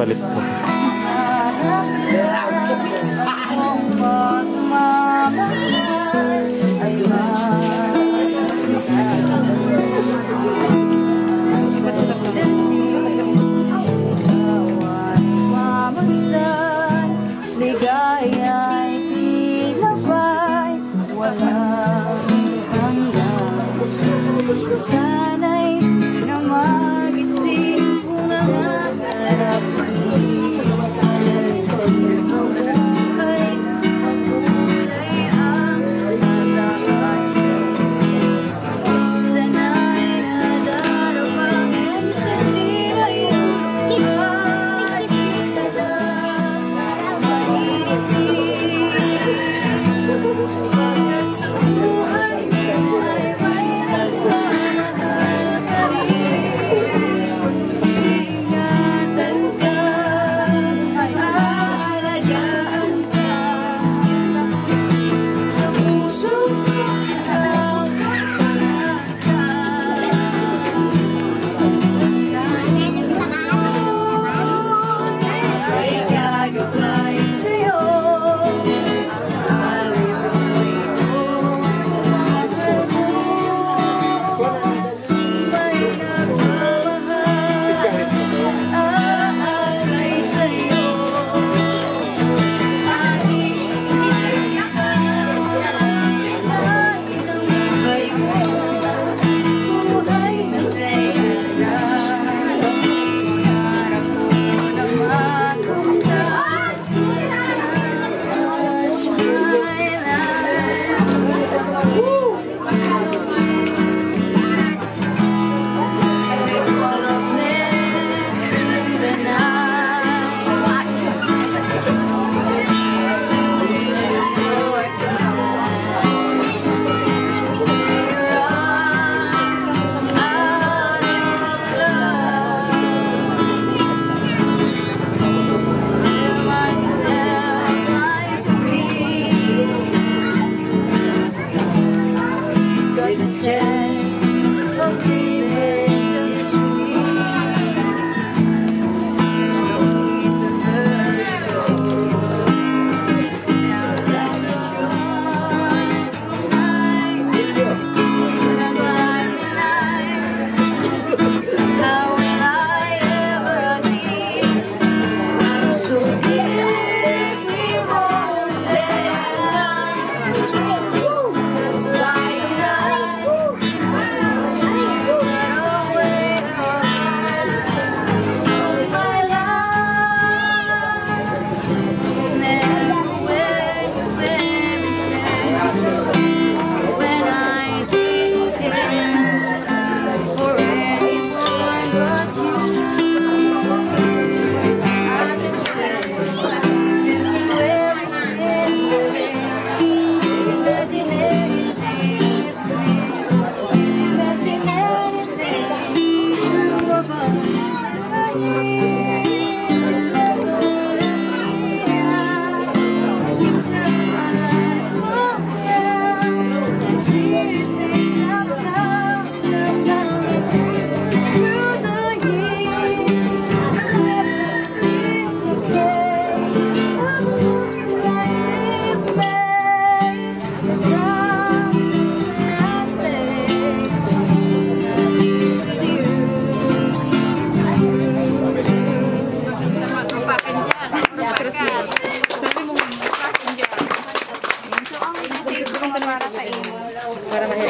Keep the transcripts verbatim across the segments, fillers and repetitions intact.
Palit ko. Ligaya'y tila ba'y walang hanggan. Sana'y na magising ko na nakarap.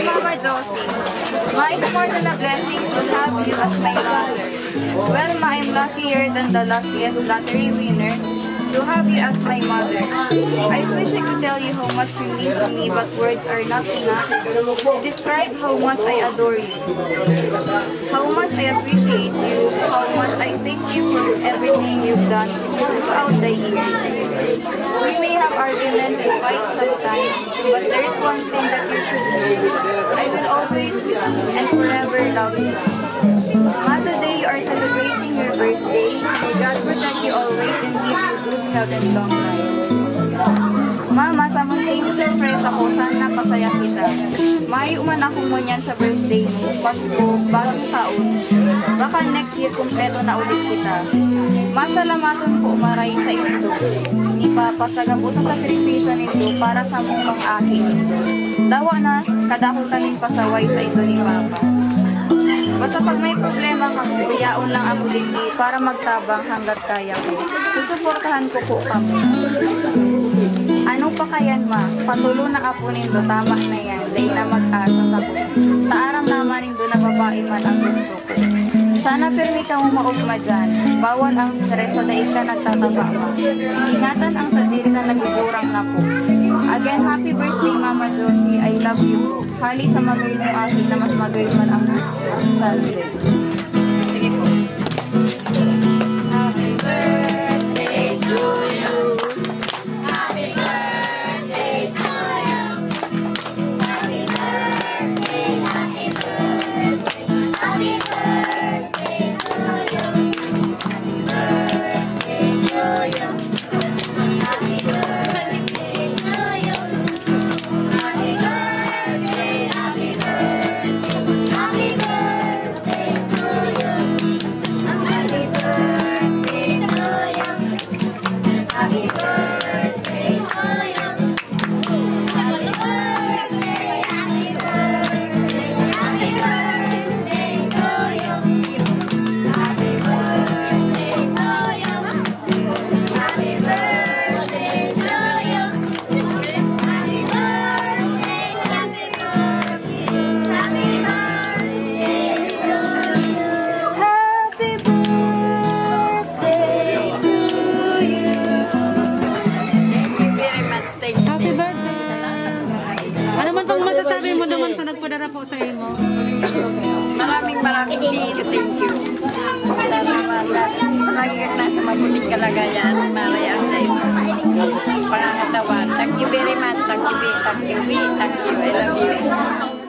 Mama Josie, my more than a blessing to have you as my daughter. Well, Ma, I'm luckier than the luckiest lottery winner. To have you as my mother. I wish I could tell you how much you mean to me, but words are not enough to describe how much I adore you. How much I appreciate you, how much I thank you for everything you've done throughout the years. We may have arguments and fights sometimes, but there is one thing that you should know. I will always and forever love you. Ma, today you are celebrating your birthday. May God protect you always and give you good health and long life. Mama, samong thank you surprise ako, sana napasaya kita. Mayo man ako ngunyan sa birthday mo, Pasko, bagong taon. Baka next year kumpleto na ulit kita. Masalamaton ko maray sa indo ni Papa sa gabos na sakripisyo nindo para sa mga aki nindo. Dawa na, kadakul kaming pasaway sa indo ni Papa. Basta pag may problema kamo, yaon lang ako digdi para magtabang hanggat kaya ko. Susuportahan ko po kamo. Ano pa kayan, ma? Patulo na apo nindo, tama na yan. Dai na mag-asa sa ko. Sa aram naman nindo na babae man ang gusto ko. Sana pirmi kamo maugma dyan. Bawal ang stress sa dai ka nagtataba, ma. Ingatan ang sadiri ka, nagugurang na po. Again, happy birthday, Mama Josie. I love you. Hali sa magay mong aki na mas magay man ang gusto. Salve. Sige po. Happy birthday to you. Happy birthday to you. Happy birthday, happy birthday, happy birthday to you. Happy birthday to you. Happy birthday to you. Happy birthday, happy birthday, happy birthday to you. Happy birthday to you. Happy birthday to you. Happy birthday, happy birthday, happy birthday to you. Happy birthday to you. Happy birthday to you. Happy birthday, happy birthday, happy birthday to you. Happy birthday to you. Thank you very much. Thank you. Happy birthday. Ano man pong masasabi mo naman sa nagpadara po sa imo? Maraming, maraming thank you, thank you. Salamat. Lagi ka nasa mabuting kalagayan. Maray ang sa imo pangangatawan. Thank you very much. Thank you, thank you, thank you. I love you.